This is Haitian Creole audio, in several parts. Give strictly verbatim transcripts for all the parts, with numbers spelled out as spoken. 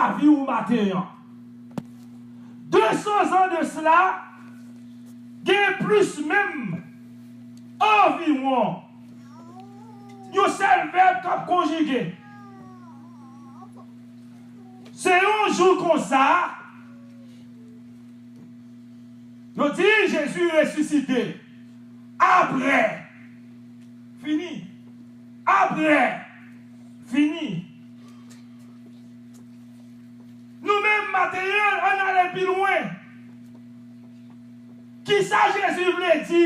lavi w maten an. De san zan de sila, gen plis menm anviwon yon sèl vèb k ap konjige. Se yon jou konsa, yo di Jezi resisite. Apre, fini. Apre, fini. Nou menm, maten an, ann ale pi lwen. Kisa Jezi vle di?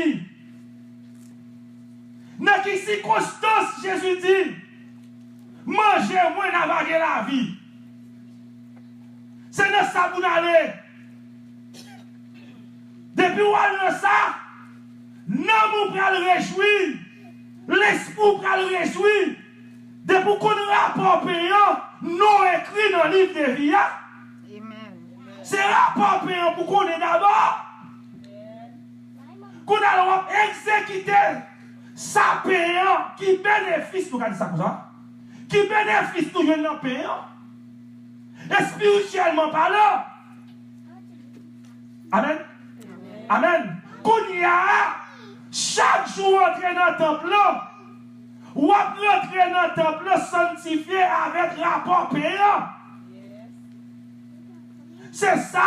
Nan ki sikonstans Jezi di, "Manje mwen, n a va gen lavi"? Se nan sa pou n ale. Depi w al nan sa, nanm ou pral rejwi, lespri w pral rejwi. Depi w konn rapò pen an, non w ekri nan liv de vi a. Amen. Se rapò pen an pou konnen dabò. Kounye a la w ap egzekite sa pen an, ki benefis, nou ka di sa konsa, ki benefis nou jwenn nan pen an, espirityèlman palan. Amèn. Amèn. Kounye a, chak jou w antre nan tanp lan, w ap rantre nan tanp lan sanntifye avèk rapò pen an. Se sa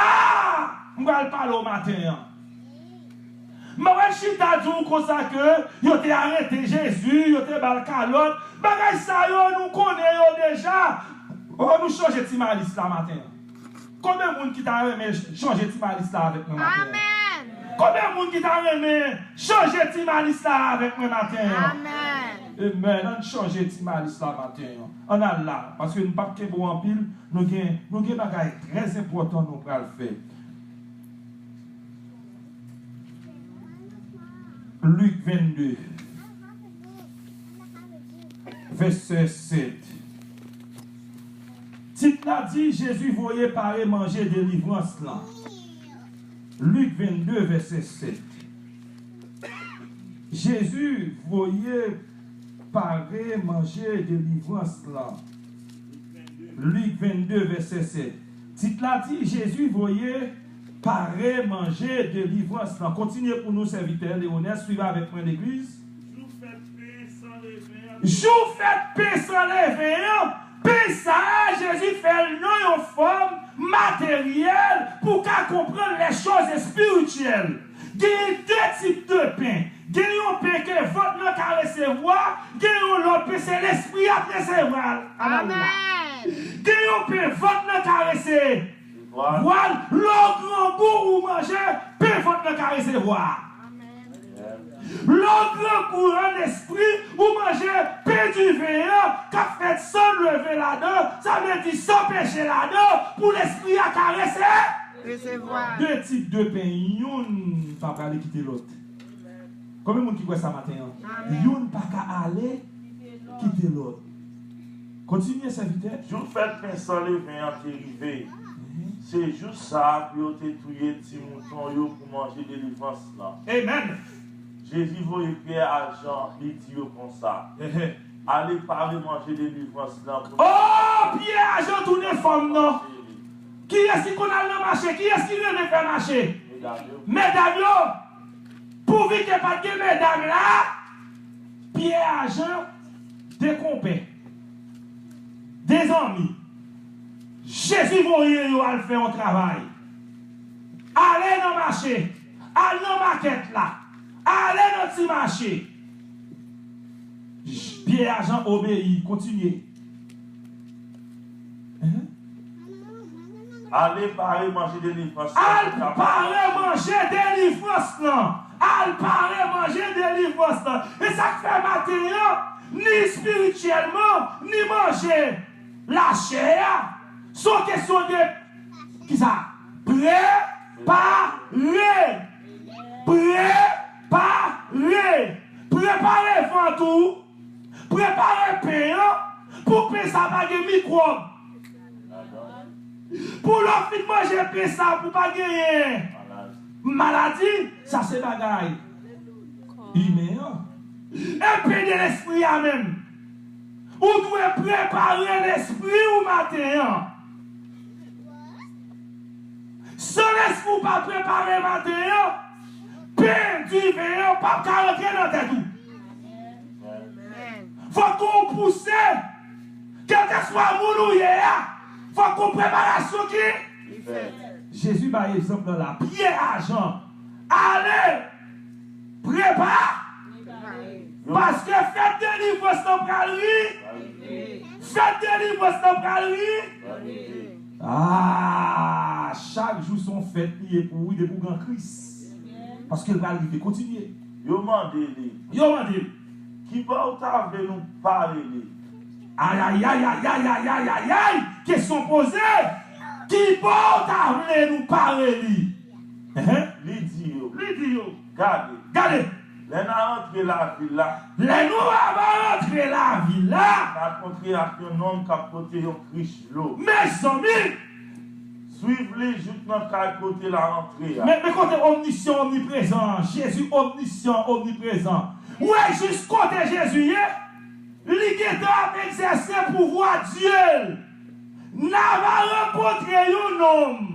m pral pale w maten an. M pa pral chita di w konsa ke yo te arete Jezi, yo te ba l kalòt. Bagay sa yo, nou konnen yo deja. O, nou chanje Ti Malis la maten an. Konbyen moun ki ta renmen chanje Ti Malis la avèk mwen maten an? Amèn. Konbyen moun ki ta renmen chanje Ti Malis la avèk mwen maten an? Amèn. Amèn. Ann chanje Ti Malis la maten an. Ann al la, paske n p ap kenbe w anpil. Nou gen, nou gen bagay trè enpòtan nou pral fè. Lik vennde, vèsè sèt. Tit la di, Jezi voye pare manje delivrans lan. Lik vennde, vèsè sèt. Jezi voye pare manje delivrans lan. Lik vennde, vèsè sèt. Tit la di, Jezi voye pare manje delivrans lan. Kontinye pou nou, sèvitè Leonès, swiv avèk mwen, legliz. Jou fèt pen san leven an. Jou fèt pen san leven an. Pen sa a, Jezi fè l nan yon fòm materyèl pou w ka konprann les choses spirituelles. Gen de tip de pen. Gen yon pen ke vant lan ka resevwa, gen yon lòt pen se lespri a ap resevwa l. Alelouya. Amèn. Gen yon pen vant lan ka resevwa l. Lè w grangou ou manje, pen vant lan ka resevwa. Amèn. Lè w grangou an lespri, ou manje pen diven an k ap fèt san leve ladan, sa vle di san peche ladan, pou lespri a ka rese-, resevwa. De tip de pen, youn pa prale kite lòt. Konbyen moun ki kwè sa maten an? Amèn. Youn pa ka ale kite lòt. Kontinye, sèvitè. Jou fèt pen san leven an te rive. Mhm. Se jou sa a pou yo te touye ti mouton yo pou manje delivrans lan. Amèn. Jezi voye Pyè a Jan, li di yo konsa, ehe, ale pare manje delivrans lan pou... Oh, Pyè a Jan tounen fanm nan. Kiyès ki konn al nan mache? Kiyès ki renmen fè mache? Medam yo. Medam yo. Pouvi ke pa t gen medam la, Pyè a Jan, de konpè, de zanmi, Jezi voye yo al fè yon travay. Ale nan mache, al nan makèt la, ale nan ti mache. Pyè a Jan obeyi, kontinye. Enhen. Ale pare manje delivrans lan. Al pare manje delivrans lan. Al pare manje delivrans lan. E sa k fè maten an, ni espirityèlman, ni manje lachè a, se yon kesyon de, kisa? Prepare. Prepare. Prepare vant ou. Prepare pen an pou pen sa pa gen mikwòb. Pou lè w fin manje pen sa pou pa genyen maladi, sa se bagay imen an. E pen de lespri a menm. Ou dwe prepare lespri w maten an. Kiyès ki w pa prepare maten an, pen, diven an p ap ka rantre nan tèt ou. Fòk gon pouse. Kèlkeswa moun ou ye a, fòk gon preparasyon ki. Jezi bay egzanp lan la. Pyè a Jan, ale, prepa. Paske fèt delivrans lan pral ri. Fèt delivrans lan pral ri. Ah, chak jou se yon fèt li ye pou ou depi w gen Kris. Paske l pral rive. Kontinye. Yo mande li. Yo mande l. Ki bò w ta vle nou pare li? Ayayayayayayayayay! Kesyon poze! Ki bò w ta vle nou pare li? Ehe. Li di yo. Li di yo. Gade. Gade. Lè n a rantre lavil la. Lè nou ava rantre lavil la. N a kontre ak yon nonm k ap pote yon krich dlo. Mezanmi! Swiv li jouk nan kay kote l a rantre a. Men, men kote omnisyan, omniprezan an. Jezi omnisyan, omniprezan. Ou wè jis kote Jezi ye? Li gentan ap egzèse pouvwa Dye l. N ava rankontre yon nonm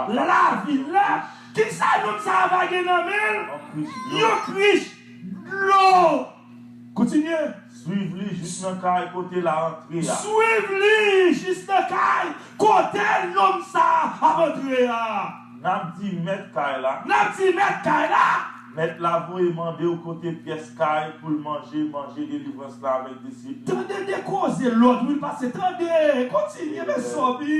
lavil la. Kisa nonm sa a va gen nan men l? Yon krich dlo. Kontinye. Swiv li jis nan kay kote l a antre a. Swiv li jis nan kay kote nonm sa a ap antre a. N ap di mèt kay la. N ap di mèt kay la. Mèt la voye mande w kote pyès kay pou l manje, manje delivrans la avèk disip li. Tande de koze lòt, wi, l pase. Tande, kontinye, mezanmi.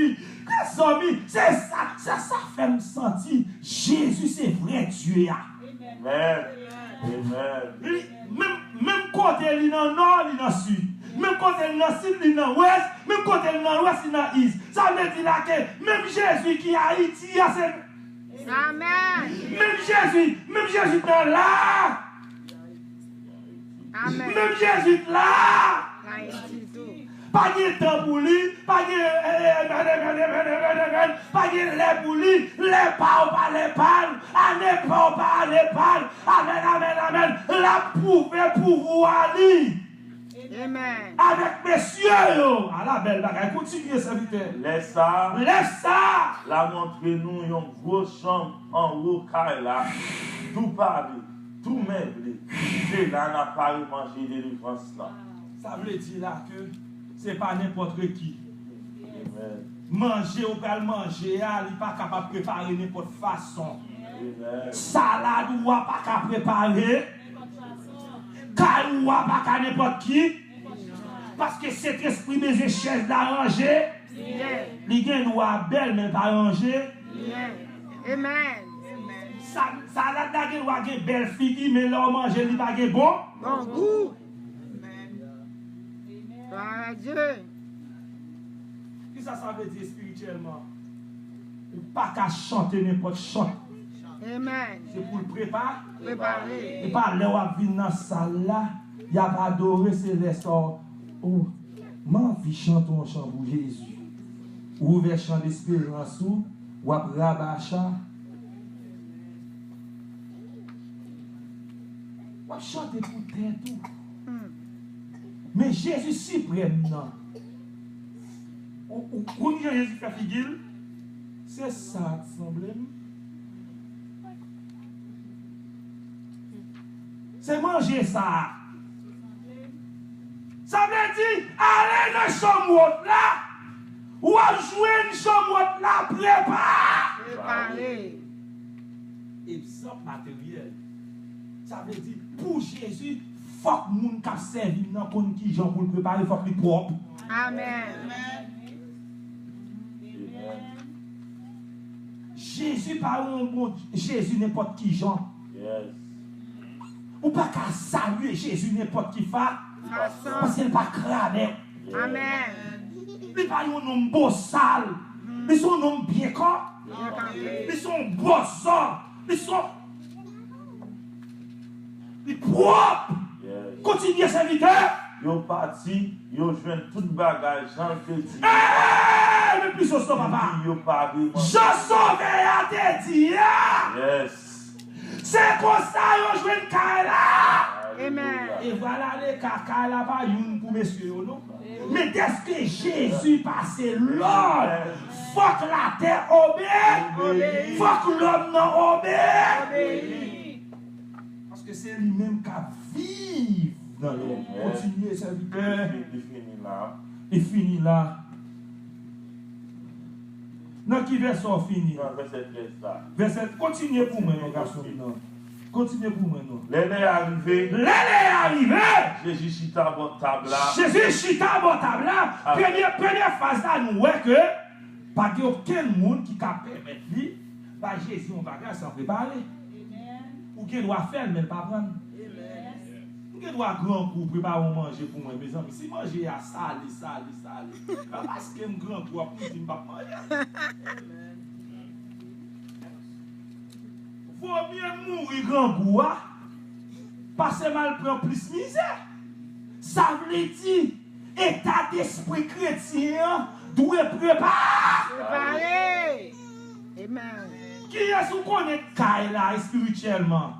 Mezanmi, se sa, se sa fè m santi Jezi se vrè Dye a. Amèn. Amèn. Li, menm, menm kote li nan nò, li nan sid. Menm kote li nan sid, li nan wès. Menm kote li nan lwès, li nan is. Sa vle di la ke menm Jezi ki Ayiti a, se Amèn. Menm Jezi, menm Jezi t nan la. Amèn. Menm Jezi t la. Ayiti tou. Pa gen tan pou li, pa gen, eh, eh, eh, eh, eh, eh, eh, eh, pa gen lè pou li, lè pa w pa lè pa l, ane pa w pa ane pa l. Amèn, amèn, amèn. L ap pwouve pouvwa li. Amèn. Avèk mesye yo. Ala bèl bagay. Kontinye, sèvitè. Lè sa a, lè sa a, l a montre nou yon gwo chanm anwo kay la, tou pare, tou meble. Se la n a pare manje delivrans lan. Sa vle di la ke se pa nenpòt ki. Amèn. Manje ou pral manje a, li pa kapab prepare nenpòt fason. Amèn. Salad ou a pa ka prepare. Kay ou a pa ka nenpòt ki. Paske Sentespri bezwen chèz la ranje. Li gen dwa bèl, men l pa ranje. Amèn. Sa, salad la gen dwa gen bèl figi, men lè w manje l, li pa gen bon. Bon gou. Glwa a Dye. Kisa sa vle di espirityèlman? Ou pa ka chante nenpòt chant. Amèn. Se pou l prepa-, prepare. E pa lè w ap vin nan sal la, y ap adore, se lè sa w, oh, m anvi chante yon chan pou Jezi. Ou ouvè chan desperans ou, w ap rabacha. W ap chante pou tèt ou. Men Jezi siprèm nan. Ou, ou konn jan Jezi fè figi l? Se sa k sanble m. Se manje sa a. Sa vle di, ale nan chanm wòt la, w ap jwenn chanm wòt la prepa. Prepare. Egzanp materyèl. Sa vle di, pou Jezi, fòk moun k ap sèvi m nan konn kijan pou l prepare, fòk li pwòp. Amèn. Jezi pa yon bon Jezi nenpòt kijan. Ou pa ka salye Jezi nenpòt ki fa-, fason, paske l pa kradèt. Amèn. Li pa yon nonm bosal. Li se yon nonm byen kan-, byen kanpe. Li se yon bòzò. Li se yon, li pwòp. Kontinye, sèvitè. Yo pati, yo jwenn tout bagay jan l te di. Hey! Men plis osnon, papa. Yo pa vle manje. Jan Sovè a te di a. Se konsa yo jwenn kay la. Amèn. E vwala le ka, kay la pa youn pou mesye yo, non. Men dèske Jezi pase lòd, Fòk latè obeyi. Obeyi. Fòk lòm nan obeyi. Obeyi. Paske se li menm k ap viv nan lòm. Amen. Kontinye, sèvitè. Li fini la. Li fini la. Nan ki vèsè w fini? Nan vèsè trèz la. Vèsè, kontinye pou mwen, non, gason m nan. Kontinye pou mwen, non. Lè lè a rive. Lè lè a rive. Jezi chita bò tab la. Jezi chita bò tab la. Amen. Premye, premye fraz la, nou wè ke pa gen okenn moun ki ka pèmèt li bay Jezi yon bagay san prepare. Amen. Ou gen dwa fè l, men l pa pran l. Amen. M gen dwa grangou, prepare yon manje pou mwen, mezanmi. Si manje a sale, sale, sale, pa paske m grangou ap m di m p ap manje. Amen. Vo mye m mouri grangou a, pase m al pran plis mizè. Sa vle di, eta despri kretyen an dwe prepare. Prepare. Amen. Kiyès ou konnen k kay la espirityèlman?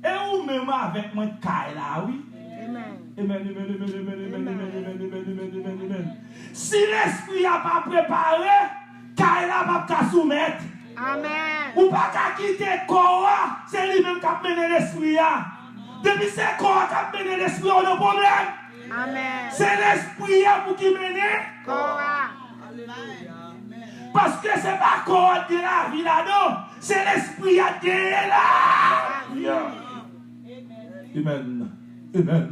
E ou menm avèk mwen k kay la, wi. Amen. Amen, amen, amen. Si lespri a pa prepare, kay la p ap ka soumèt. Amen. Ou pa ka kite kò a, se li menm k ap mennen lespri a. Depi se kò a k ap mennen lespri a, ou nan pwoblèm. Amen. Se lespri a pou ki mennen kò a. Paske se pa kò a k gen lavi ladan, se lespri a k genyen lavi. Amen. Amen.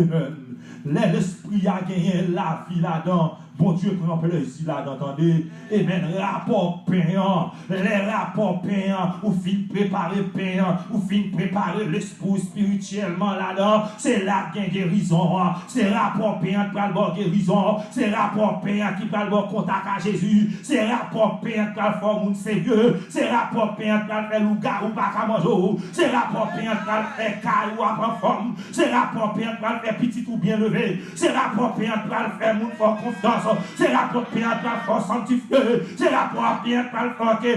Amen. Lè lespri a genyen lavi ladan, Bondye pran plezi ladan, tande. Amen. Rapò pen an. Lè rapò pen an, ou fin prepare pen an, ou fin prepare lespri w espirityèlman ladan, se la k gen gerizon an. Se rapò pen an k pral ba w gerizon. Se rapò pen an ki pral ba w kontak a Jezi. Se rapò pen an k pral fè w moun serye. Se rapò pen an k pral fè lougawou pa ka manje w. Se rapò pen an k pral fè kay ou ap anfòm. Se rapò pen an k pral fè pitit ou byen leve. Se rapò pen an k pral fè moun fè w konfyans. Se rapò pen an k pral fè w sanktifye. Se rapò pen an k pral fè w ke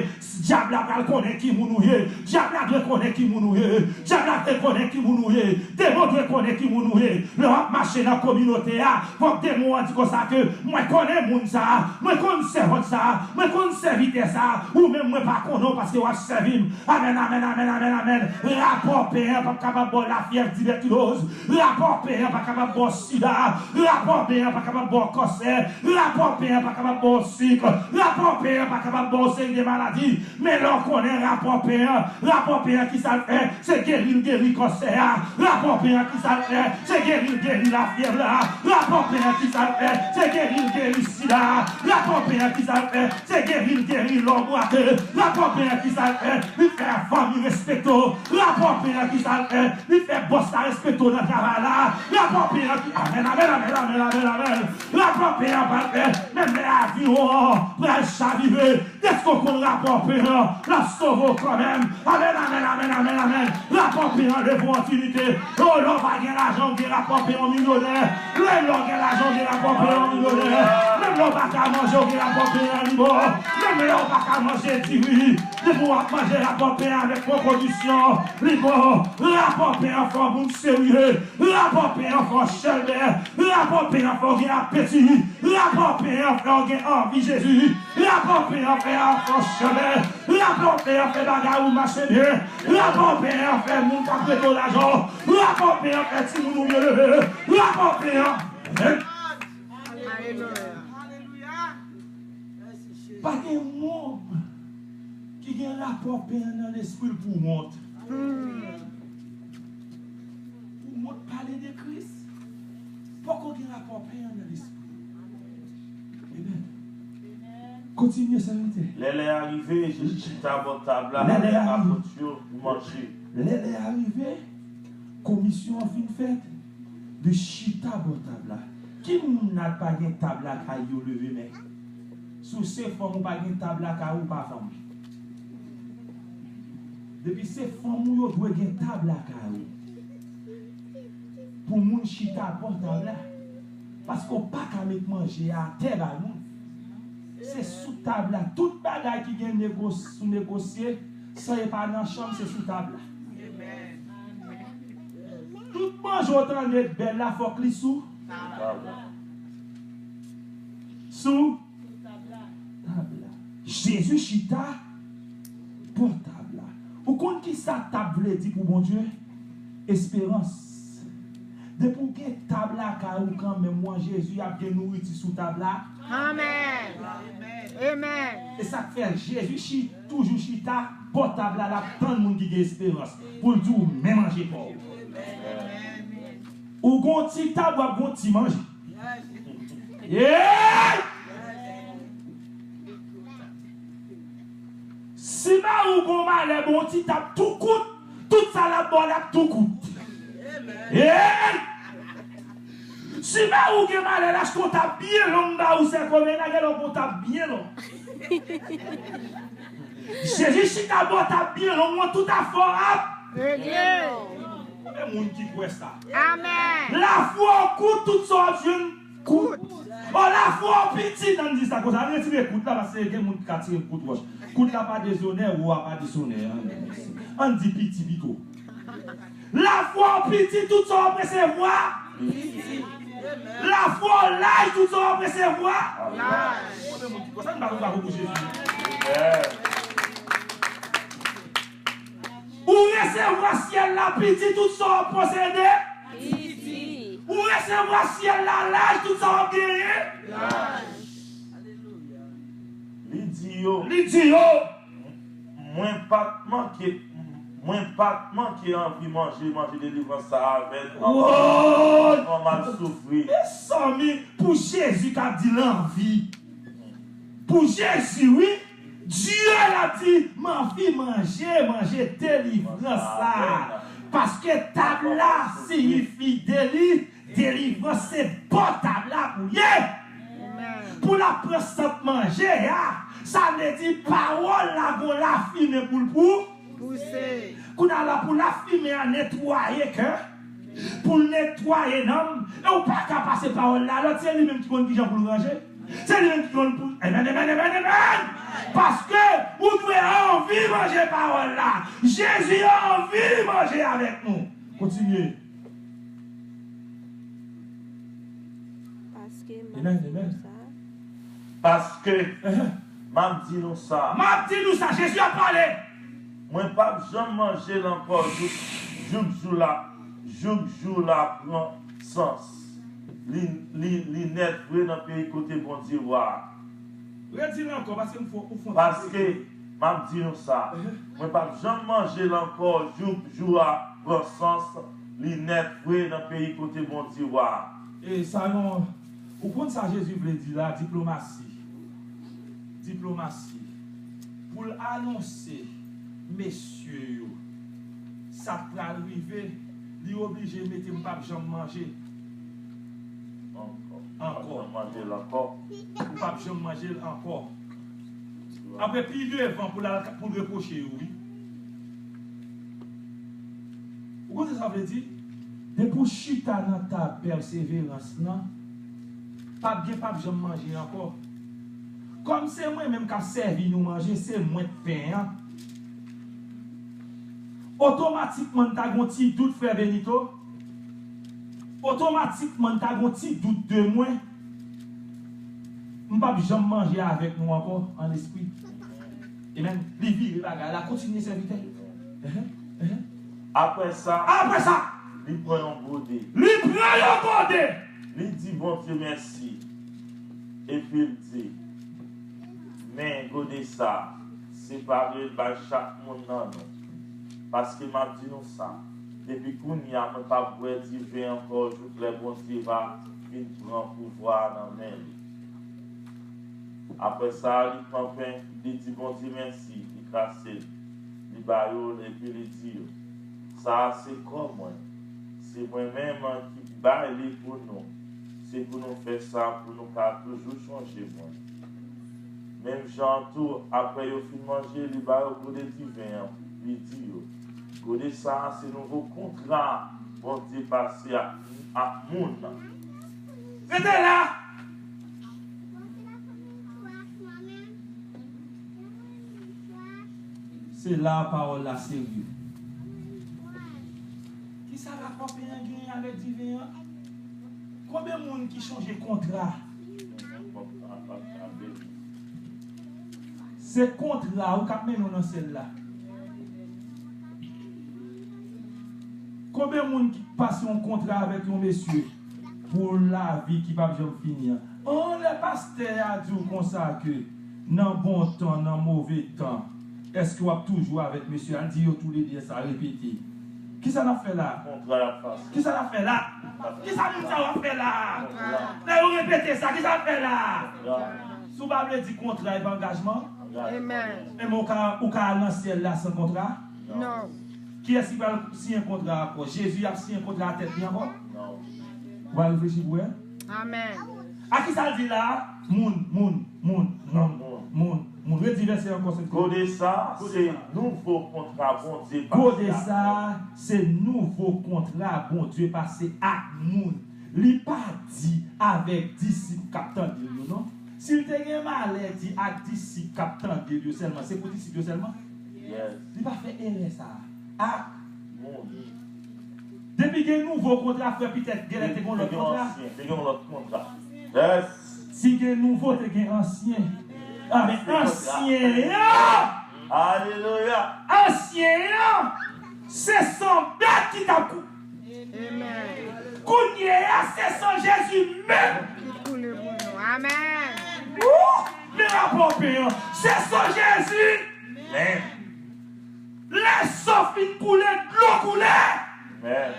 dyab la pral konnen ki moun ou ye. Dyab la dwe konnen ki moun ou ye. Dyab la dwe konnen ki moun ou ye. Demon dwe konnen ki moun ou ye. Lè w ap mache nan kominote a, fòk demon an di konsa ke, "Mwen konnen moun sa a, mwen konn sèvant sa a, mwen konn sèvitè sa a, ou menm mwen pa konnen w paske w ap sèvi m." Amèn, amèn, amèn, amèn, amèn. Rapò pen an p ap kapab ba w lafyèv, tibèkiloz. Rapò pen an p ap kapab ba w sida. Rapò pen an p ap kapab ba w kansè. Rapò pen an p ap kapab ba w sik. Rapò pen an p ap kapab ba w seri de maladi. Men lè w konnen rapò pen an, rapò pen an ki sa l fè, se geri l geri kansè a. Rapò pen an ki sa l fè, se geri l geri lafyèv la. Rapò pen an ki sa l fè, se geri l geri sida a. Rapò pen an ki sa l fè, se geri l geri lòbwate. Rapò pen an ki sa l fè, li fè fanmi respekte w. Rapò pen an ki sa l fè, li fè bòs la respekte w nan travay la. Rapò pen an ki, amèn, amèn, amèn. Rapò pen an pral fè, menm lè avyon an pral chavire, dèske w konn rapò pen an, l ap sove w kanmenm. Amèn, amèn, amèn, amèn, amèn. Rapò pen an leve w an tinite. O, lè w pa gen lajan, w gen rapò pen an, w milyonè. Menm lè w gen lajan, w gen rapò pen an, w milyonè. Menm lè w pa ka manje, w gen rapò pen an, li bon. Menm lè w pa ka manje diri, depi w ap manje rapò pen an avèk bon kondisyon, li bon. Rapò pen an fè w moun serye. Rapò pen an fè w chèlbè. Rapò pen an fè w gen apeti. Rapò pen an fè w gen anvi Jezi. Rapò pen an fè w fè chèlbè. Rapò pen an fè bagay ou mache byen. Rapò pen an fè moun k ap prete w lajan. Rapò pen an fè timoun ou byen leve. Rapò pen an. Alelouya. Pa gen moun ki gen rapò pen an nan lespri l pou wont. Pou wont pale de Kris, poko gen rapò pen an nan lespri l. Amen. Kontinye, sèvitè. Lè lè a rive, Jezi chita bò tab la avèk apot yo pou manje. Lè lè a rive, komisyon an fin fèt, li chita bò tab la. Ki moun nan pa gen tab lakay yo, leve men? Si w se fanm, ou pa gen tab lakay ou, ou pa fanm. Depi se fanm ou, yo dwe gen tab lakay ou. Pou moun chita bò tab la. Paske w pa ka met manje a atè bay moun. Se sou tab la. Tout bagay ki gen negos-, sou negosye, san e pa nan chanm, se sou tab la. Tout manje w tande bèl la, fòk li sou tab la. Sou tab la. Jezi chita bò tab la. Ou konn ki sa tab vle di pou Bondye? Esperans. Depi w gen tab lakay ou kanmenm, ou an Jezi, ap gen nouriti sou tab la. Amèn. Amèn. E sa k fè Jezi chi-, toujou chita bò tab la, l ap tann moun ki gen esperans pou l di w men manje pa w. Ou gon ti tab, w ap gon ti manje. Hey! Si mari w gon malè, bon ti tab tou kout, tout sa l ap ba w la ap tou kout. Hey! Si mari w gen malè, l achte yon tab byen long ba ou, sè Komena, gen lè w gon tab byen long. Jezi chita bò tab byen long, mwen tout afè w ap. Regle. Konbyen moun ki kwè sa? Amèn. Lafwa w kout, tout sa w ap jwenn kout. O, lafwa w piti, ann di sa konsa, ann retire kout la, paske gen moun ki ka tire kout wòch. Kout la pa dezonè, wo a pa dezonè. Ann di piti pito. Lafwa w piti, tout sa w ap resevwa. Lafwa w laj, tout sa w ap resevwa. Konbyen moun ki kwè sa? Ann bat yon bravo pou Jezi. Ou resevwa syèl la piti, tout sa w ap posede. Piti. Ou resevwa syèl la laj, tout sa w ap genyen. Laj. Li di yo, li di yo, mwen pa t manke, mwen pa t manke anvi manje, manje delivrans sa a avè n. Woy! Anvan m al soufri. Mezanmi, pou Jezi k ap di l anvi. Pou Jezi, wi. Dye l ap di, m anvi manje, manje delivrans la. Paske tab la siyifi deli-, delivrans, se bò tab la pou ye. Pou l ap pran sant manje a, sa vle di pawòl la gon lafimen pou l pou. Pouse. Kounye a la pou lafimen an netwaye kè, pou l netwaye nanm, e ou pa ka pase pawòl la, lòt se li menm ki konn kijan pou l ranje. Se li menm ki konn pou, amen, amen, amen, amen. Paske ou dwe anvi manje pawòl la. Jezi anvi manje avèk nou. Kontinye. Paske m ap di nou sa. Paske m ap di nou sa. M ap di nou sa, Jezi ap pale. Mwen p ap janm manje l ankò jouk, jouk jou la, jouk jou la pran sans. Li, li, li nèt vre nan peyi kote Bondye wa a. Redi l ankò, paske m fò, ou fò. Paske, m ap di nou sa, mwen p ap janm manje l ankò jouk jou a pran sans, li nèt vre nan peyi kote Bondye wa a. E sa yon, ou konn sa Jezi vle di la, diplomasi. Diplomasi. Pou l anonse mesye yo sa k pral rive, li oblije mete m p ap janm manje ankò. Ankò. Ou p ap janm manje l ankò. Ou p ap janm manje l ankò. Apre, pi devan, pou l al, pou l repwoche yo, wi. Ou konn sa sa vle di? Depi w chita nan tab pèseverans lan, p ap gen p ap janm manje ankò. Kòm se mwen menm k ap sèvi nou manje, se mwen k pen an. Otomatikman, n ta gon ti dout, frè Benito. Otomatikman, n ta gon ti dout de mwen. M p ap janm manje avèk nou ankò, an lespri. Amen. Li vire bagay la, kontinye, sèvitè. Ehe, ehe. Apre sa, apre sa, li pran yon gode. Li pran yon gode. Li di Bondye mèsi. Epi l di, men gode sa, separe l bay chak moun nan nou. Paske m ap di nou sa, depi kounye a, mwen p ap bwè diven ankò jouk lè Bondye va vin pran pouvwa a nan men li. Apre sa, li pran pen, li di Bondye mèsi, li kase l, li ba yo l, epi li di yo, sa a se kò mwen, se mwen menm ki bay li pou nou. Se pou nou fè sa pou nou ka toujou chonje mwen. Menm jan an tou, apre yo fin manje, li ba yo gode diven an, li di yo, gode sa a se nouvo kontra Bondye pase ak, ak moun. Rete la! Se la pawòl la serye. Kisa rapò pen an genyen avèk diven an? Konbyen moun ki chonje kontra? Se kontra ou k ap mennen w nan syèl la. Konbyen moun ki pase yon kontra avèk yon mesye pou lavi ki p ap janm fini an? An, lè pastè a di w konsa ke nan bon tan, nan move tan, èske w ap toujou avèk mesye a? L di yo toulede sa repete. Kisa n ap fè la? Kontra y ap pase. Kisa n ap fè la? Kisa moun sa yo ap fè la? Kontra. Lè yo repete sa, kisa n ap fè la? Kontra. Si w pa vle di kontra epa angajman, Amen. Enben, ou ka, ou ka al nan syèl la san kontra? Non. Kiyès ki pral siyen kontra ankò? Jezi ap siyen kontra a tèt li ankò? Non. Ou pa reflechi pou wè? Amen. A kisa l di la? Moun, moun, moun, moun, moun, moun. Redi vèsè ankò, se Gode sa, se nouvo kontra Bondye pase. Gode sa, se nouvo kontra Bondye pase ak moun. Li pa di avèk disip k ap tande l yo, non. Si l te gen malè di ak disip k ap tande l yo sèlman, se pou disip yo sèlman? Yes. Li pa fè erè sa a. Ak moun. Depi gen nouvo kontra, frè, petèt genlè te gen yon lòt kontra. Te gen yon lòt kontra. Yes. Si gen nouvo, te gen ansyen. Anben, ansyen an! Alelouya! Ansyen an! Se san bèt ki t ap kou. Amen. Kounye a, se san Jezi menm. Ki koule pou nou. Amen. Wou! Men rapò pen an, se san Jezi menm. Lè san fin koule, dlo koule. Amen.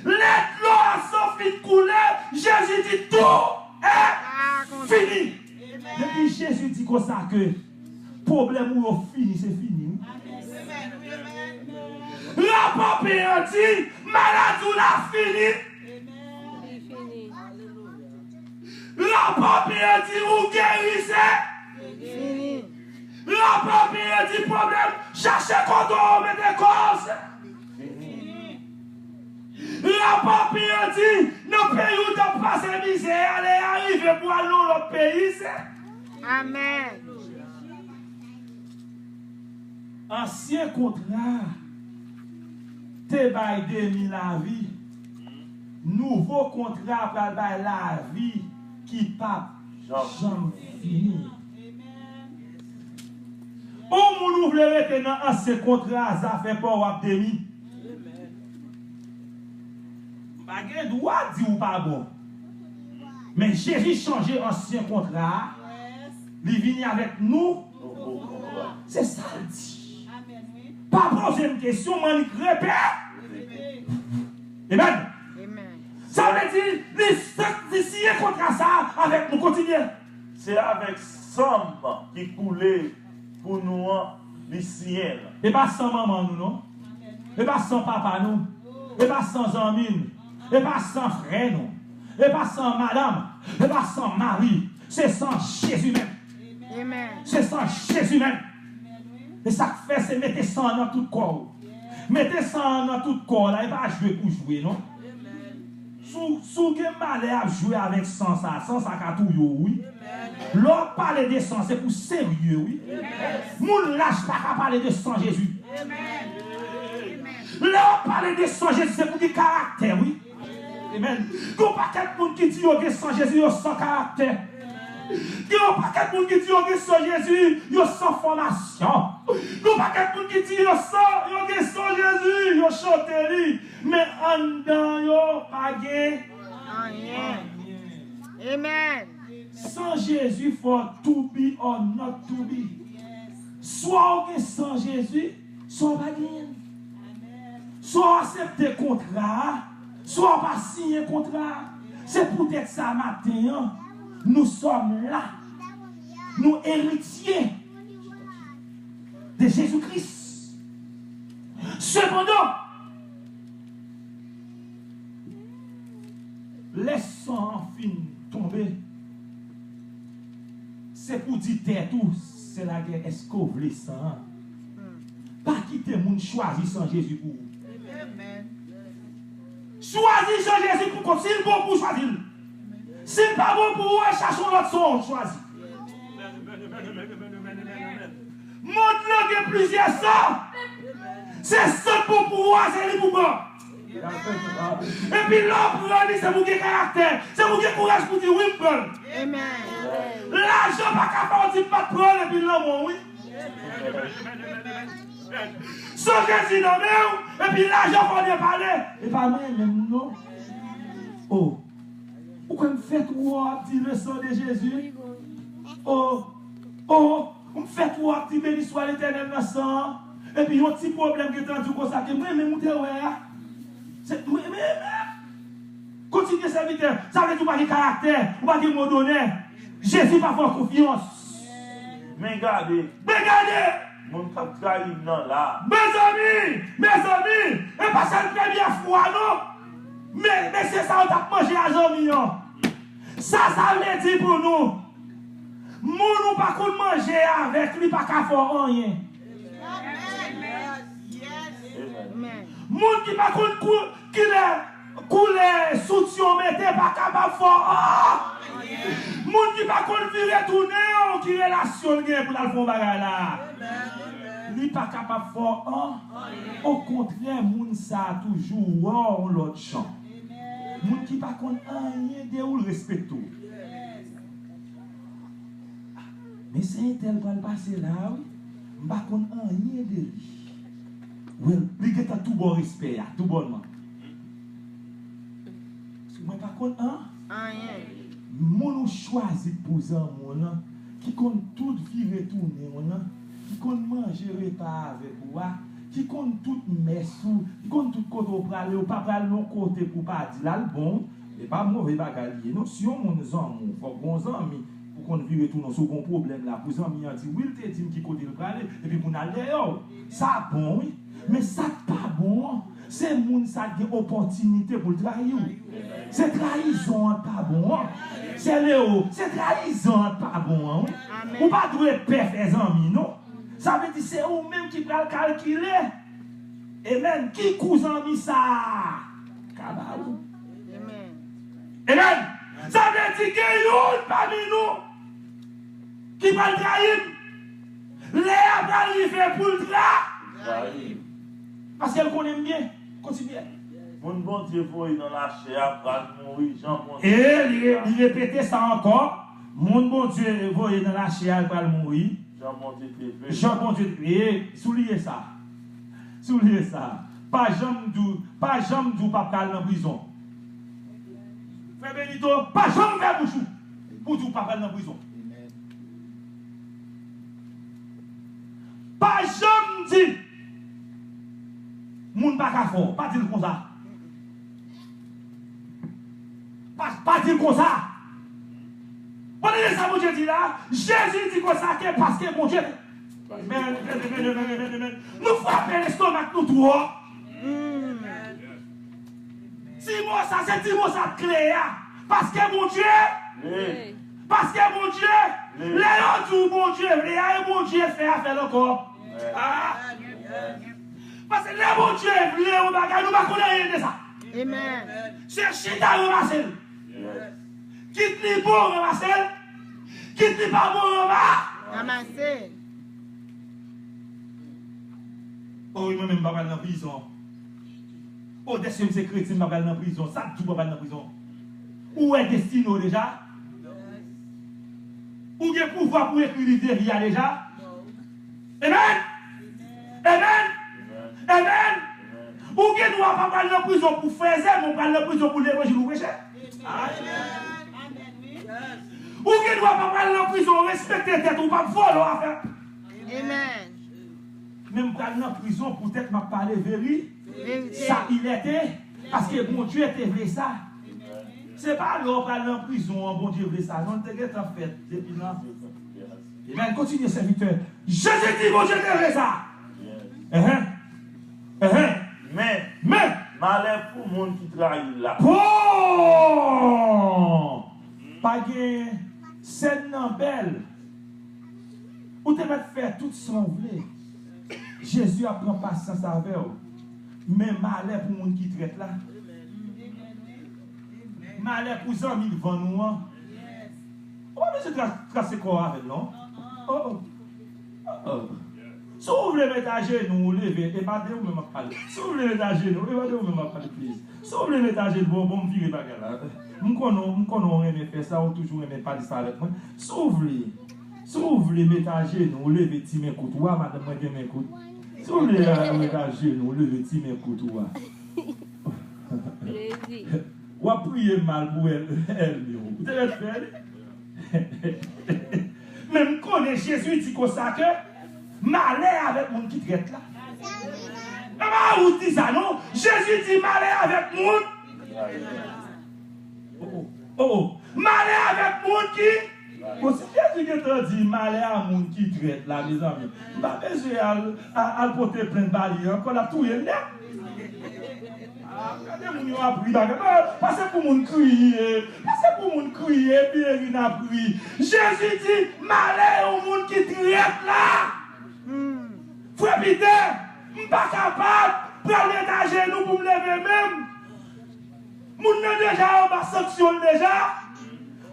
Lè dlo a san fin koule, Jezi di tou e fini. Depi Jezi di konsa ke pwoblèm ou yo fini, se fini, wi. Rapò pen an di, maladi w la fini. Li fini. Rapò pen an di, ou geri, se fini. Rapò pen an di, pwoblèm, chache kote w mete kò w, se fini. Rapò pen an di, nan peyi w t ap pase mizè a, lè a rive pou al nan lòt peyi, se Amen. Ansyen kontra te bay demi lavi. Nouvo kontra pral bay lavi ki p ap janm fini. Yon moun ou vle rete nan ansyen kontra, zafè pa w ap demi. M pa gen dwa di w pa bon. Men Jezi chanje ansyen kontra a. Li vini avèk nou. Se sa l di. Pa poze m kesyon, m annik repete. Amen. Sa vle di, li, li siyen kontra sa a avèk nou. Kontinye. Se avèk san m ki koule pou nou an, li siyen l. E pa san manman nou, non. E pa san papa nou. E pa san zanmi n. E pa san frè nou. E pa san madanm. E pa san mari. Se san Jezi menm. Amen. Se san Jezi menm. E sa k fè se mete san an nan tout kò w. Mete san an nan tout kò w la, e pa jwe pou jwe, non. Si w, si w gen malè ap jwe avèk san sa, san sa ka touye w, wi. Lè w ap pale de san, se pou serye, wi. Moun lach pa ka pale de san Jezi. Lè w ap pale de san Jezi, se pou gen karaktè, wi. Amen. Gen yon pakèt moun ki di yo gen san Jezi, yo san karaktè. Gen yon pakèt moun ki di yo gen san Jezi, yo san fòmasyon. Gen yon pakèt moun ki di yo san, yo gen san Jezi, yo chante li. Men anndan yo pa gen anyen. Amen. San Jezi, for to be or not to be. Swa w gen san Jezi, swa w pa genyen l. Swa w aksepte kontra a, swa w pa siyen kontra a. Se poutèt sa maten an, nous sommes là. Nou eritye de Jezi Kris. Sepandan, lè san an fin tonbe, se pou di tèt ou, se lagè, èske w vle san an? Pa kite moun chwazi san Jezi pou ou. Chwazi san Jezi pou kont. Si l bon pou w, chwazi l. Si l pa bon pou ou, al chache yon lòt san w chwazi. Mond lan gen plizyè san. Se san k bon pou ou a, se li pou pran. Epi lè w pran li, se pou gen karaktè. Se pou gen kouraj pou di wi, m pran l. Amen. Lajan pa ka fè w di m pa t pran l epi l nan men w, wi. Sonje di nan men w, epi lajan fè w depale. E pa mwen menm, non. O, ou kwè m fè twò ap di le sang de Jésus? O, o, m fè twò ap di beni swa Letènèl nan san an. Epi yon ti pwoblèm gentan di w konsa ke mwen menm ou te wè a. Se, mwen, mwen, mwen. Kontinye sèvitè. Sa vle di ou pa gen karaktè, ou pa gen mo donè. Jezi pa fè w konfyans. Men gade. Men gade. Moun k ap trayi m nan la. Mezanmi, mezanmi, e pa sèl premye fwa non. Men, mesye sa yo t ap manje a zanmi an. Sa, sa vle di pou nou, moun ou pa konn manje avèk li pa ka fè w anyen. Amen. Moun ki pa konn kou-, kilè, koulè soutyen w mete pa kapab fè w an. Moun ki pa konn vire tounen w, ki relasyon l gen pou l al fè yon bagay la, li pa kapab fè w an. Okontrè, moun sa a toujou wè w yon lòt jan. Moun ki pa konn anyen de ou, l respekte w. Men se entèl pral pase la a, wi. M pa konn anyen de li. Well, li gentan tou ba w respè a, tou bònman. Mwen pa konn an. Anyen. Moun ou chwazi pou zanmi w lan, ki konn tout vire tounen w lan, ki konn manje repa avèk ou a, ki konn tout mès ou, ki konn tout kote w prale, ou pa pral yon kote pou w pa di l al bon. E pa move bagay li ye non. Si yon moun zanmi w, fòk gon zanmi pou konn vire tounen w si w gon pwoblèm la, pou zanmi an di wi, l te di m ki kote l prale, epi pou n al dèyè w. Sa bon, wi. Men sa k pa bon an, se moun sa k gen opòtinite pou l trayi w. Se trayizon an k pa bon an. Sè Leo, se trayizon an k pa bon an, wi. Ou pa dwe pè fè zanmi, non. Sa vle di se ou menm ki pral kalkile. Amen. Ki kou zanmi sa a ka ba ou? Amen. Sa vle di gen youn pami nou ki pral trayi m. Lè a pral rive pou l tra-, trayi m. Paske l konnen m byen. Kontinye. Moun Bondye voye nan lachè a pral mouri jan Bondye. E li, li repete sa ankò. Moun Bondye voye nan lachè a pral mouri. Jan Bondye te vle. Jan Bondye te vle. Souliye sa. Souliye sa. Pa janm di w, pa janm di w p ap pral nan prizon. Frè Benito, pa janm fè bouch ou pou di w p ap pral nan prizon. Pa janm di moun pa ka fè w. Pa di l konsa. Pa, pa di l konsa. Bon, tande sa Bondye di la. Jezi di konsa ke paske Bondye. Amen, amen, amen, amen, amen, amen. Nou frape lestomak nou twòp. Ti mo sa, se ti mo sa kle a. Paske Bondye. Paske Bondye. Lè yo di w Bondye vle a, e Bondye fè a, fè l ankò. Paske lè Bondye vle yon bagay, nou pa konn anyen de sa. Amen. Se chita ranmase l. Kit li bon, ranmase l. Kit li pa bon, ranma-, ranmase. O, wi, mwen menm m pa pral nan prizon. O, dèske m se kretyen, m pa pral nan prizon. Sa k di w pa pral nan prizon? Ou wè destine w deja? Ou gen pouvwa pou ekri liv de vi a deja? Amen! Amen! Amen! Ou gen dwa pa pral nan prizon pou fè zèl, men w pral nan prizon pou levanjil ou preche. Ou gen dwa pa pral nan prizon, respekte tèt ou, p ap vòlè w afè. Amen. Men m pral nan prizon poutèt m ap pale veri-, verite. Sa ilete, paske Bondye te vle sa. Se pa lè w pral nan prizon an Bondye vle sa, non, l te gentan fèt depi nan. Amen. Kontinye, sèvitè. Jezi di Bondye te vle sa. Enhen. Enhen. Men, men, malè pou moun ki trayi l la. Bon! Pa gen sèn nan bèl. Ou te mèt fè tout sa w vle. Jezi ap pran pasyans avè w. Men malè pou moun ki trèt la. Malè pou zanmi k vann ou an. Ou pa bezwen tra-, trase kò w avè l, non. Oh, oh. Oh, oh. Si w vle met ajenou, ou leve, e pa de ou menm m ap pale. Si w vle met ajenou, e pa de ou menm m ap pale, please. Si w vle met ajenou, bon, bon, m vire bagay la. M konnen, m konnen w renmen fè sa, ou toujou renmen pale sa avèk mwen. Si w vle, si w vle met ajenou, ou leve ti men kout ou a, madanm mwen gen men kout. Si w vle, eh, met ajenou, ou leve ti men kout ou a. Jezi. W ap priye mal pou èl, èl yo. Ou te mèt fè li. Men m konnen Jezi di konsa ke malè avèk moun ki trèt la. E pa ou di sa non. Jezi di malè avèk moun. Oh, oh, oh, oh. Malè avèk moun ki. Bon, si Jezi gentan di malè a moun ki trèt la, mezanmi, m pa bezwen al, al, al pote plent ba li ankò, l ap touye m nèt. Ah, gade moun yo ap ri bagay. Ah, pase pou moun kriye. Pase pou moun kriye, epi Erin ap ri. Jezi di, malè yon moun ki trèt la. Frè Pitè, m pa kapab pral met ajenou pou m leve men m. Moun nan deja anba sanksyon l deja.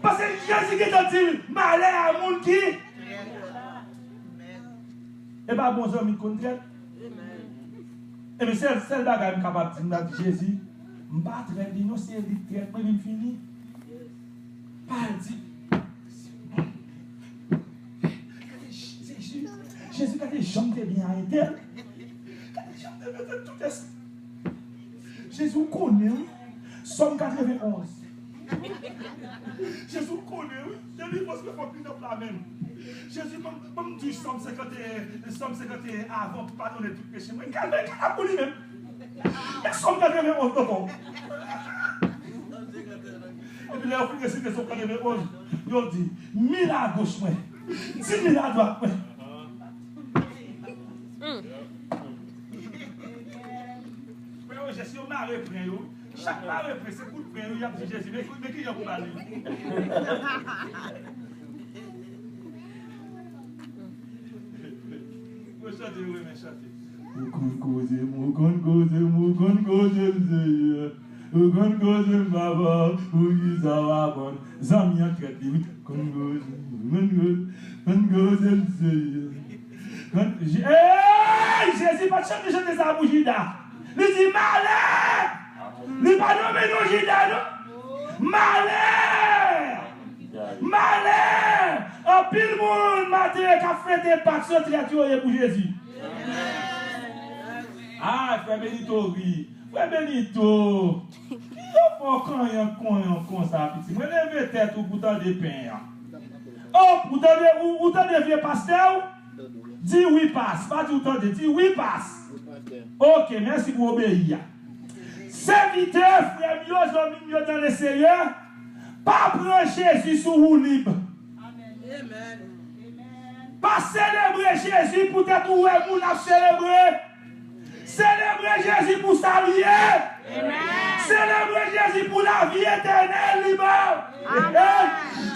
Paske Jezi gentan di l, malè a moun ki. E pa bon zanmi k konn trèt. Ebyen, sèl, sèl bagay m kapab di, m ap di Jezi, m pa trèt li non, se li k trèt mwen, epi m fini. Pa al di, gade Jezi, Jezi, gade jan m te byen a entèl. Gade jan m te mete tout es-, Jezi, ou konnen, wi. Sòm katrevenn onz. Jezi, ou konnen, wi. Delivrans mwen fòk li nan pla men m. Jezi, ban m, ban m di Sòm senkanteyen, Sòm senkanteyen avan pou padone tout peche mwen. Kalme, kalme pou li menm. Men Sòm katrevenn onz ankò. Epi lè yo fin resite Sòm katrevenn onz, yo di, mil agoch mwen, dimil adwat mwen. Frè yo, jès yo mare pren yo. Chak mare pren, se kout pren yo, y ap di Jezi, men, men kijan pou ba li. Yo chante, yo renmen chante. Ou konn koze m, ou konn koze m, ou konn koze m, Seyè. Ou konn koze m, papa, poukisa w aprann zanmi an trèt li, wi. Konn koze m, konn koze, konn koze m, Seyè. Konn, Je-, ey! Jezi pa t chante chante sa a pou Jida. Li di, malè! Li pa nonmen non Jida, non. Malè! Malè! Anpil moun maten k ap fete Pak, se trèt yo ye pou Jezi. Ay, frè Benito ri. Frè Benito, ki yo fè w kanyank konyank konsa, piti? Mwen leve tèt ou pou tande pen an. Oh, ou tande, ou, ou tande vye pastè w? Di wi pas, pa di ou tande, di wi pas. Ok, mèsi pou obeyi a. Sèvitè, frè m yo, zanmi m yo nan Leseyè, pa pran Jezi sou woulib. Amen. Pa selebre Jezi poutèt ou wè moun ap selebre. Selebre Jezi pou sa l ye. Selebre Jezi pou lavi etènèl li ba w.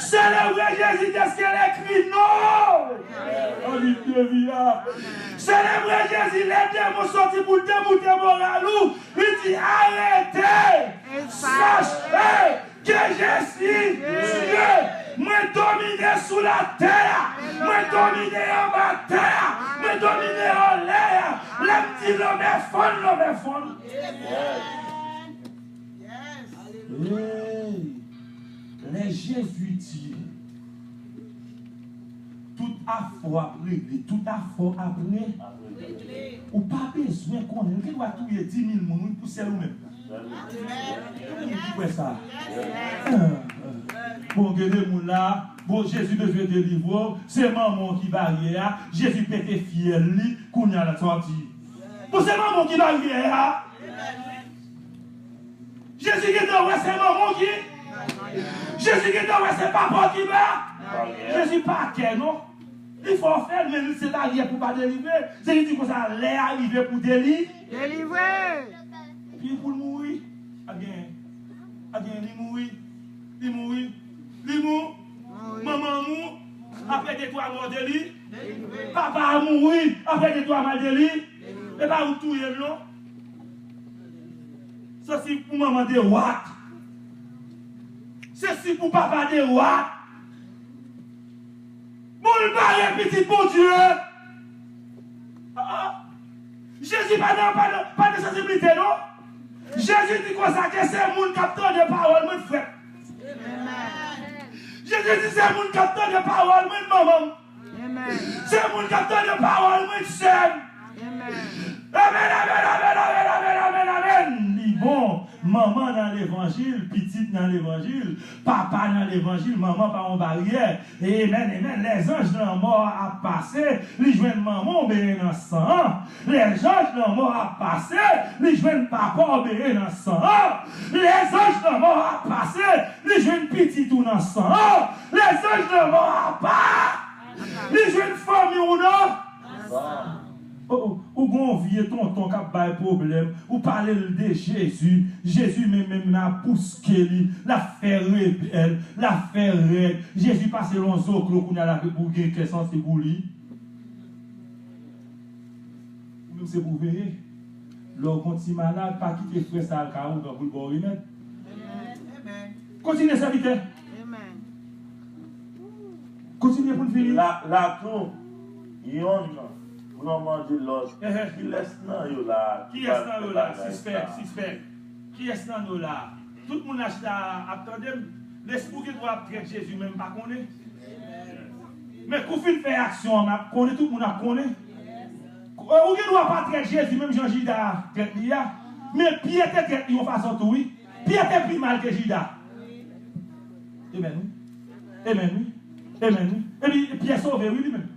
Selebre Jezi dèske l ekri non w nan liv de vi a. Selebre Jezi lè demon soti pou l deboute moral ou. Li di, arete, sache que je suis Dieu. Mwen domine sou latè a. Mwen domine anba tè a. Mwen domine anlè a. Lè m di lanmè fann, lanmè fann. Hey, lè Jezi di, tout afè w ap regle, tout afè w ap re-, ou pa bezwen konnen. Ou gen dwa touye dis mil moun, wi, pou sèl ou menm. Gen moun ki kwè sa. Bon, gen de moun la, bon, Jezi bezwen delivre w, se manman w ki baryè a, Jezi pete fyèl li, kounye a la, sa w ap di. Bon, se manman w ki baryè a. Jezi gentan wè se manman w ki. Jezi gentan wè se papa w ki ba. Jezi pa kè, non. Li fè w fè l, men li se baryè pou pa delivre. Jezi di konsa, lè a rive pou deli. Delivre. Epi pou l mouri, a gen, a gen li mouri, li mouri, li mou-, manman mou, apre de twa mò de li, papa a mouri, apre de twa mò de li, e pa ou touye l non. Se si pou manman de wat. Se si pou papa de wat. Bon, l bare pitit Bondye. Ah, ah. Jezi pa nan, pa nan, pa nan sansiblite, non. Jezi di konsa ke se moun k ap tande pawòl mwen k frè m. Jezi di se moun k ap tande pawòl mwen k manman m. Se moun k ap tande pawòl mwen k sè m. Amèn, amèn, amèn, amèn, amèn, amèn, amèn. Li bon. Manman nan levanjil, pitit nan levanjil, papa nan levanjil, manman pa yon baryè. Amèn, amèn. Lèzanj lanmò a ap pase, li jwenn manman w benyen nan san an. Lèzanj lanmò a ap pase, li jwenn papa w benyen nan san an. Lèzanj lanmò a ap pase, li jwenn pitit ou nan san an. Lèzanj lanmò a ap pa, li jwenn fanmi w nan san an. Oh, oh, ou gon vye tonton k ap bay pwoblèm, ou pale l de Jezi, Jezi menm, menm nan bouske li, l ap fè rebèl, l ap fè rèd. Jezi pase l yon zoklo kounye a la pou gen kè santi pou li. Ou menm se pou w veye. Lè w gon ti malad, pa kite frè sa al ka ougan pou l ba w remèd. Kontinye, sèvitè. Kontinye pou n fini. La, la tou, yonn pran mande lòt. Kilès nan yo la ki pral fè bagay sa? Sispèk, sispèk. Kiyès nan nou la? Tout moun la chita ap tande m. Lespri w gen dwa ap trèt Jezi, men m pa konnen. Men kou fin fè aksyon an, m ap konnen, tout moun ap konnen. Ou gen dwa pa trèt Jezi menm jan Jida trèt li a. Men Pyè te trèt li yon fason tou, wi. Pyè te pi mal ke Jida. Amèn, wi. Amèn, wi. Amèn, wi. Epi Pyè sove, wi, li menm.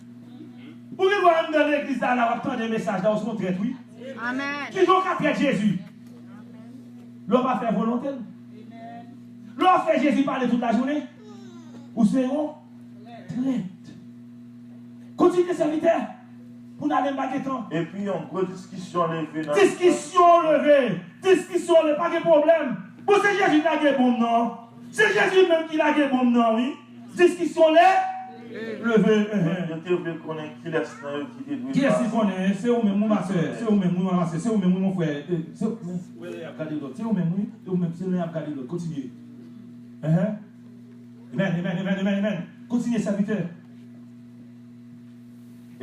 Ou gen dwa anndan legliz la, la, w ap tande mesaj la, ou se yon trèt, wi. Kijan w ka trèt Jezi? Lè w pa fè volonte l. Lè w ap fè Jezi pale tout lajounen, ou se yon trèt. Kontinye, sèvitè, pou n ale, m pa gen tan. Epi yon gwo diskisyon leve nan... Diskisyon leve. Diskisyon leve, pa gen pwoblèm. Bon, se Jezi ki lage bonm nan. Se Jezi menm ki lage bonm nan, wi. Diskisyon le, leve. Yo te vle konnen kilès nan yo ki te dwe pase. Kiyès ki konnen? Se ou menm, wi, ma sè. Se ou menm, wi, ma sè. Se ou menm, wi, mon frè. Eh, se ou menm, wi, lè y ap gade lòt. Se ou menm, wi. Se ou menm, se lè y ap gade lòt. Kontinye. Amèn, amèn, amèn, amèn, amèn. Kontinye, sèvitè.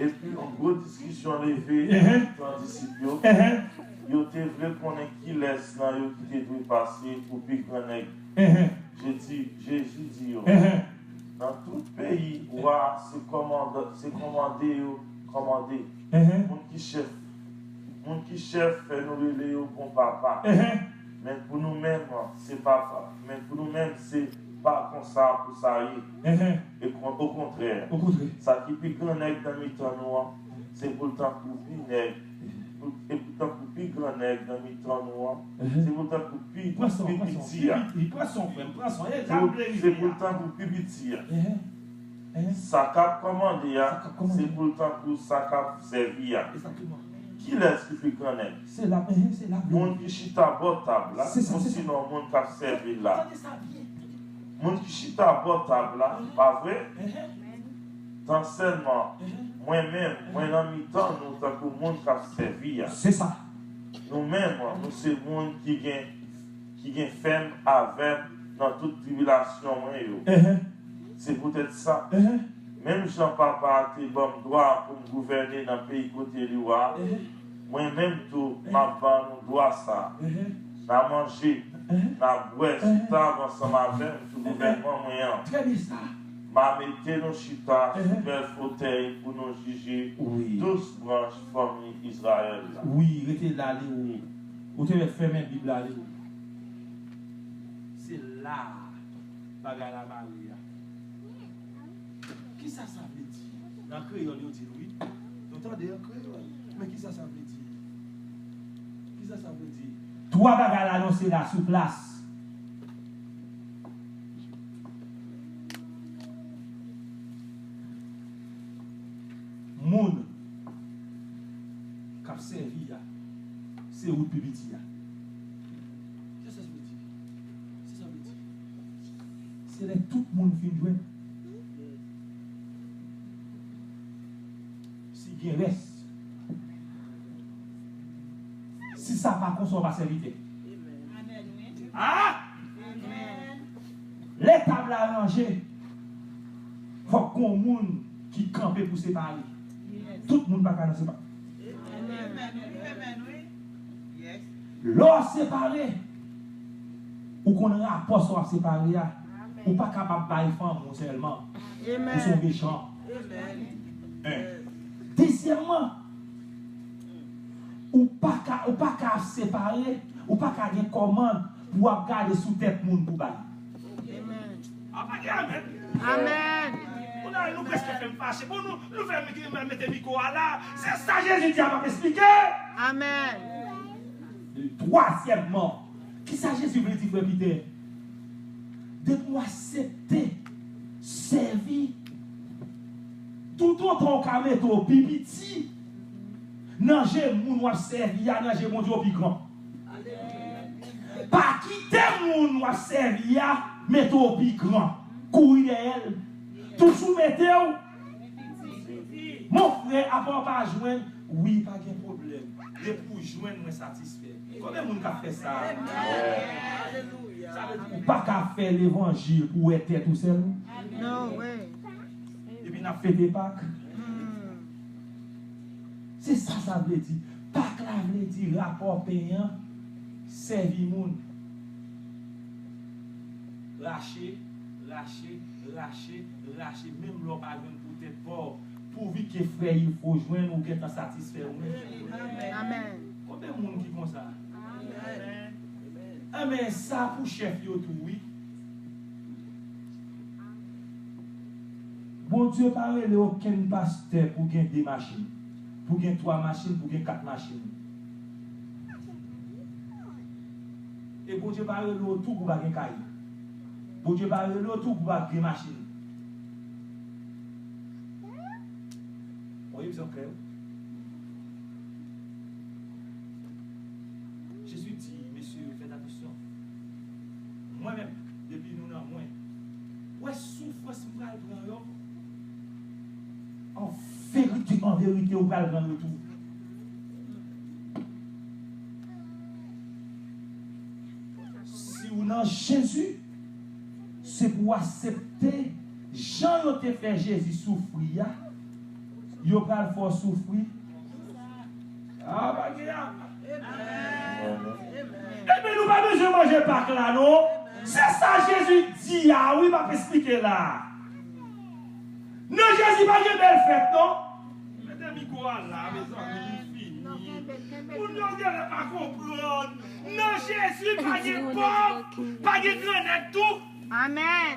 Epi, yon gwo diskisyon leve nan mitan disip yo. Yo te vle konnen kilès nan yo ki te dwe pase pou pi gran nèg. Jezi, Jezi di yo, nan tout peyi, wa se kòmanda-, se kòmande yo kòmande. Moun ki chèf, moun ki chèf fè nou rele yo bon papa. Men pou nou menm, se pa, men pou nou menm, se pa konsa pou sa ye. E kon-, okontrè, sa ki pi gran nèg nan mitan nou an, se pou l tankou pi nèg, pou, e pou tankou pi gran nèg nan mitan nou an, se pou l tankou pi, pi piti a. Se pou, se pou l tankou pi piti a. Sa k ap kòmande a, se pou l tankou sa k ap sèvi a. Kilès ki pi gran nèg? Moun ki chita bò tab la, osinon moun k ap sèvi l la? Moun ki chita bò tab la, pa vre? Tan sèlman, mwen menm, mwen nan mitan nou tankou moun k ap sèvi a. Nou menm, nou se moun ki gen, ki gen fèm avè m nan tout tribilasyon mwen yo. Se poutèt sa, menm jan Papa a te ban m dwa pou m gouvène nan peyi kote li wa, mwen menm tou, m ap ban nou dwa sa a. N a manje, n a bwè sou tab ansanm avè m sou gouvènman mwen an. M a mete nou chita sou bèl fotèy pou nou jije douz branch fanmi Izrayèl la. Wi, rete la, Leo. Ou te mèt fèmen Bib la, Leo. Se la bagay la mare a. Kisa sa vle di? Nan kreyòl yo di l, wi. Nou tande an kreyòl. Men kisa sa vle di? Kisa sa vle di? Twa bagay la anonse la sou plas. Moun k ap sèvi a, se ou k pi piti a. Kisa sa vle di? Kisa sa vle di? Se lè tout moun fin jwenn. Si gen rès, si sa pa konsa, w pa sèvitè. Amèn, wi. Ah! Amèn. Lè tab la ranje, fòk gon moun ki kanpe pou separe. Tout moun pa ka nan separe. Amèn. Lè w separe, ou konn rapò sa w ap separe a. Ou pa kapab bay fanmi w sèlman. Ou se yon mechan. En. Dezyèmman, ou pa ka, ou pa ka separe, ou pa ka gen kòmand pou w ap gade sou tèt moun pou bay. A, pa gen amèn. Amèn. Kounye a, nou prèske fè m fache. Bon, nou, nou fè m mete mikwo a la. Se sa Jezi di a, m ap esplike. Amèn. Twazyèmman, kisa Jezi vle di, frè Pitè? Depi w aksepte sèvi, toutotan w ka mete w pi piti nan je moun w ap sèvi a, nan je Bondye w pi gran. Pa kite moun w ap sèvi a mete w pi gran. Kouri dèyè l. Toujou mete w. Mon frè, apa w pa jwenn, wi, pa gen pwoblèm. Depi w jwenn, mwen satisfè. Konbyen moun k ap fè sa? Sa vle di ou pa ka fè levanjil pou w wè tèt ou sèlman. No way. Epi n ap fete Pak. Se sa sa vle di. Pak la vle di rapò pen an, sèvi moun. Rache, rache, rache, rache, menm lè w pa jwenn pou tèt pa w, pouvi ke frè Ifo jwenn ou gentan satisfè ou menm. Amèn. Konbyen moun ki konsa? Amèn. Enben, sa pou chèf yo tou, wi. Bondye pa rele okenn pastè pou gen de machin, pou gen twa machin, pou gen kat machin. E Bondye pa rele w tou pou pa gen kay. Bondye pa rele w tou pou pa gen machin. Yon egzanp klè, wi. Jezi di, mesye yo, fèt atansyon. Mwen menm, depi nou nan mwen, wè soufrans m pral pran yo, an verite, an verite, ou pral pran yo tou. Si w nan Jezi, se pou w aksepte jan yo te fè Jezi soufri a, yo pral fè w soufri. A, pa gen a. Ebyen, nou pa bezwen manje Pak la, non. Se sa Jezi di a, wi, m ap esplike la. Nan Jezi pa gen bèl fèt, non. Mete mikwo a la, mezanmi, li fini. Moun yo genlè pa konprann. Nan Jezi pa gen pòv, pa gen grannèg tou. Amèn.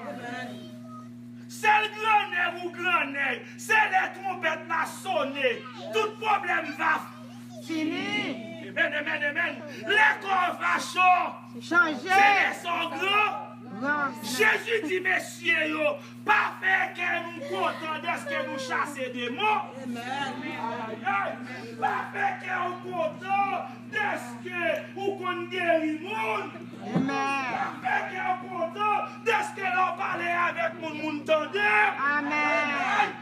Sèl grannèg ou grannèg, se lè twonpèt la sone, tout pwoblèm va fini. Amèn, amèn, amèn. Lè kò w va cho, chanje, se lè sa w gran. Jezi di mesye yo, pa fè kè nou kontan dèske nou chase demon. Ay, ay. Pa fè kè w kontan dèske ou konn geri moun. Pa fè kè w kontan dèske lè w pale avèk moun, moun tande. Amèn.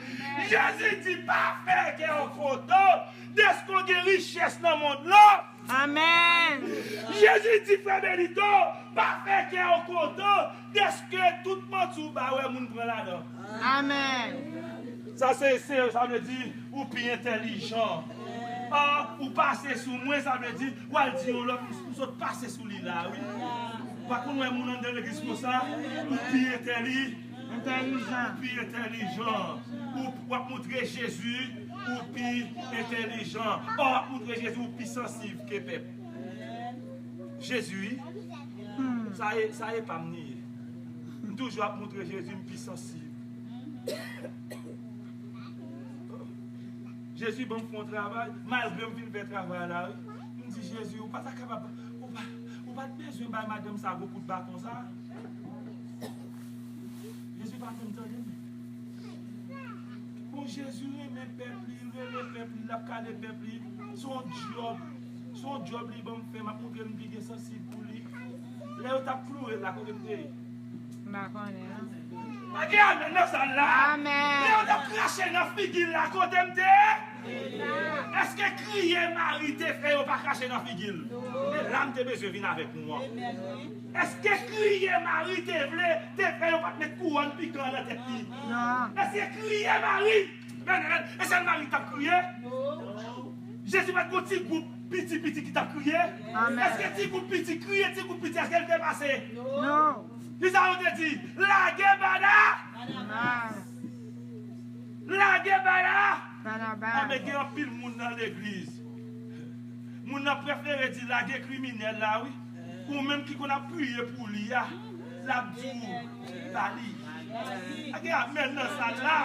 Jezi di, pa fè kè w kontan dèske w gen richès nan mond lan. Amèn. Jezi di, frè Benito, pa fè kè w kontan dèske tout manti w bay, wè moun pran ladan. Amèn. Sa se, se, sa vle di, ou pi entèlijan. A, ou pase sou mwen, sa vle di, w al di yon lòt, m, m sot pase sou li la, wi. Ou pa konn wè moun anndan legliz konsa, ou pi entèli-, entèlijan. Ou pi entèlijan. Ou, w ap montre Jezi, ou pi entèlijan. Ò, w ap montre Jezi, ou pi sansib ke pèp. Jezi, wi. Sa e, sa e pa m li ye. M toujou ap montre Jezi, m pi sansib. Jezi ban m fè yon travay, malgre m fin fè travay la, wi. M di, Jezi, ou pa ta kapab, ou pa, ou pa t bezwen bay madanm sa gwo kout baton sa. Jezi pa vle m tande m. Bon, Jezi renmen pèp li, li renmen pèp li, l ap kale pèp li. Se yon djòb. Se yon djòb li ban m fè, m ap montre l m pi gen sansib pou li. Lè yo t ap kloure l la, kote m te ye? M pa konnen, non. Pa gen amèn nan sal la. Amèn. Lè yo t ap krache nan figi l la, kote m te ye? Èske kriye Mari te fè yo pa krache nan figi l? E la m te bezwen vin avèk nou an. Èske kriye Mari te vle, te fè yo pa t met kouwòn pikan nan tèt li? Non. Èske kriye Mari, men, men, e sèl Mari k t ap kriye? Jezi pa t gon ti gwoup piti piti ki t ap kriye? Amèn. Èske ti gwoup piti kriye, ti gwoup piti, èske l te pase? Non. Kisa yo te di? Lage Bana! Bana. Lage Bana! Bana. Amèn. Gen anpil moun nan legliz. Moun nan prefere di lage kriminèl la, wi. Ou menm ki konn ap priye pou li a, l ap di w, ba li. Lage amèn nan sal la.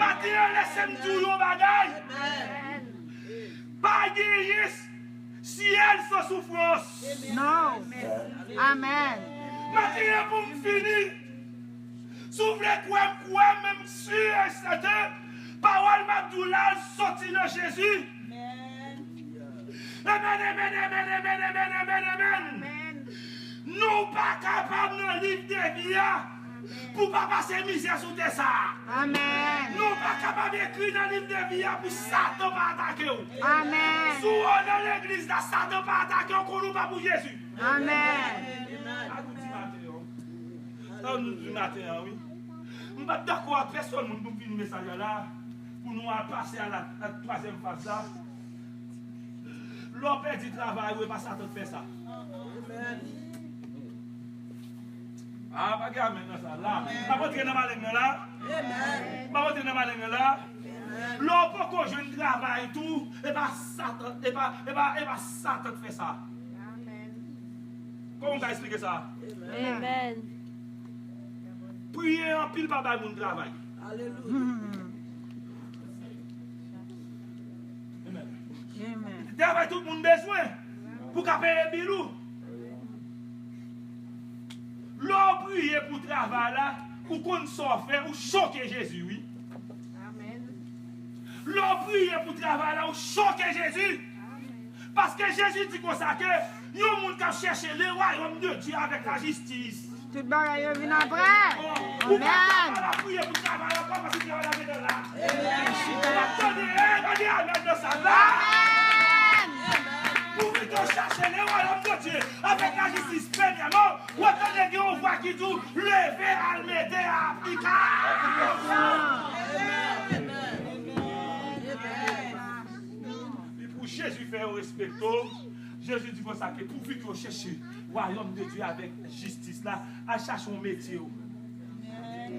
Maten an, lèse m di w yon bagay. Pa genyen syèl san soufrans. Non. Amèn. Maten an pou m fini. Si w vle kwè m, kwè m, men m si e sèten, pawòl m ap di w la, l soti nan Jezi. Amèn, amèn, amèn. Nou pa kapab nan liv de vi a pou pa pase mizè sou tè sa a. Amèn. Nou pa kapab ekri nan liv de vi a pou Satan pa atake w. Amèn. Si w nan legliz la, Satan pa atake w, konnen w pa pou Jezi. Amèn. Sa nou di maten an, wi. M p ap dakò ak pèsonn moun pou m fini mesaj la la, pou nou al pase a la, a twazyèm faz la. Lè w pèdi travay ou, e pa Satan k fè sa. A, pa gen amèn nan sa la. M ap antre nan maleng nan la. M ap antre nan maleng nan la. Lè w poko jwenn travay tou, e pa Satan, e pa, e pa, e pa Satan k fè sa. Kòman w ka eksplike sa? Amèn. Priye anpil pa bay moun travay. Alelouya. Amèn. Travay tout moun bezwen pou ka peye bil ou. Lè w priye pou travay la, ou konn sa w fè, ou choke Jezi, wi. Amèn. Lè w priye pou travay la, ou choke Jezi. Paske Jezi di konsa ke yon moun k ap chèche le wayòm de Dye avèk lajistis. Tout bagay yo vin apre. Ou pa kapab ap priye pou travay ankò paske travay la gentan la. Ou pa tande, eh, tande amèn nan sal la. Pou pito chache le wayòm de Dye avèk lajistis premyèman, ou ap tande gen yon vwa ki di w, leve al mete aplikasyon. Epi pou Jezi fè yo respekte w, Jezi di konsa ke pou pito chèche wayòm de Dye avèk jistis la, al chache yon metye w.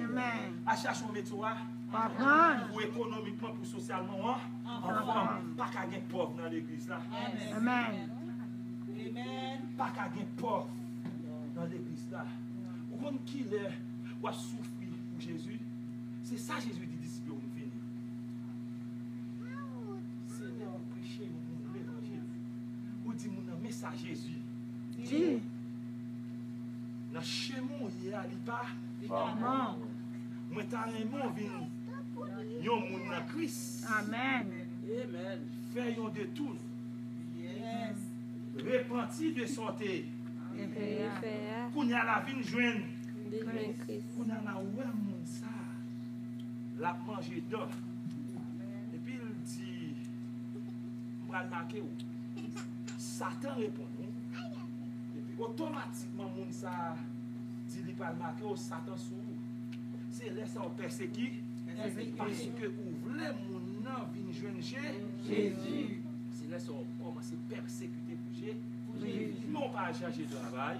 Amèn. Al chache yon metye w a. Pou ekonomikman, pou sosyalman, w an, anfòm. Pa ka gen pòv nan legliz la. Amèn. Pa ka gen pòv nan legliz la. Ou konn kilè w ap soufri pou Jezi? Se sa Jezi di disip yo pou vini. Se lè w preche yon moun levanjil. Ou di moun nan, men sa Jezi di. Nan chemen w ye a, li pa. Li pa bon. Mwen ta renmen w vin yon moun nan Kris. Amèn. Fè yon detoun. Repanti de sa w te fè a. Kounye a la vin jwenn. Vin jwenn Kris. Kounye a la wè moun sa a. L ap manje dan. Epi l di, m pral make w. Satan reponn, wi. Epi otomatikman moun sa a di li pral make w, Satan sou ou. Se lè sa w pèsekite. Paske ou vle moun nan vin jwenn Je-, Jezi. Se lè sa w kòmanse pèsekite pou Je-, Jezi. Men w pa al chache travay,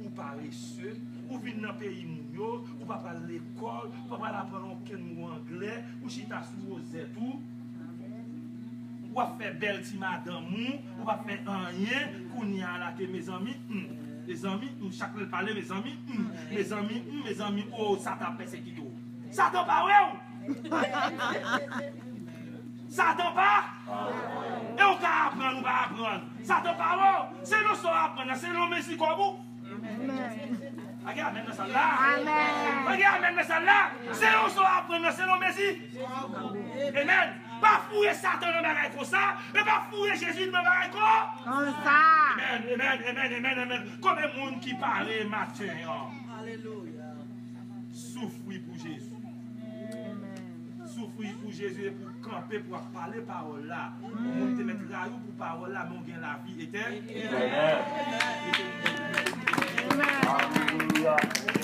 ou parese, ou vin nan peyi moun yo, ou pa pral lekòl, ou pa pral aprann okenn mo anglè, ou chita sou wozèt ou. W ap fè bèl ti madanm ou, ou p ap fè anyen, kounye a la ke mezanmi, hmm, mezanmi, hmm, chak lè l pale, mezanmi, hmm, mezanmi, hmm, mezanmi, o, Satan ap pèsekite w. Satan pa wè w! Satan pa? E w ka aprann, ou pa aprann. Satan pa wè w! Selon sa w aprann nan, selon mezi kòb ou. Pa gen amèn nan sal la. Pa gen amèn nan sal la. Se yon sa w aprann nan, se yon mezi. Amèn. Pa foure Satan nan bagay konsa, e pa foure Jezi nan bagay kon-, konsa. Amèn, amèn, amèn, amèn, amèn. Konbyen moun ki pare maten an? Alelouya. Soufri pou Jezi. Soufri pou Jezi e pou kanpe pou ap pale pawòl la. Moun te mèt rayi w pou pawòl la, men w gen lavi etè-, etènèl. Alelouya.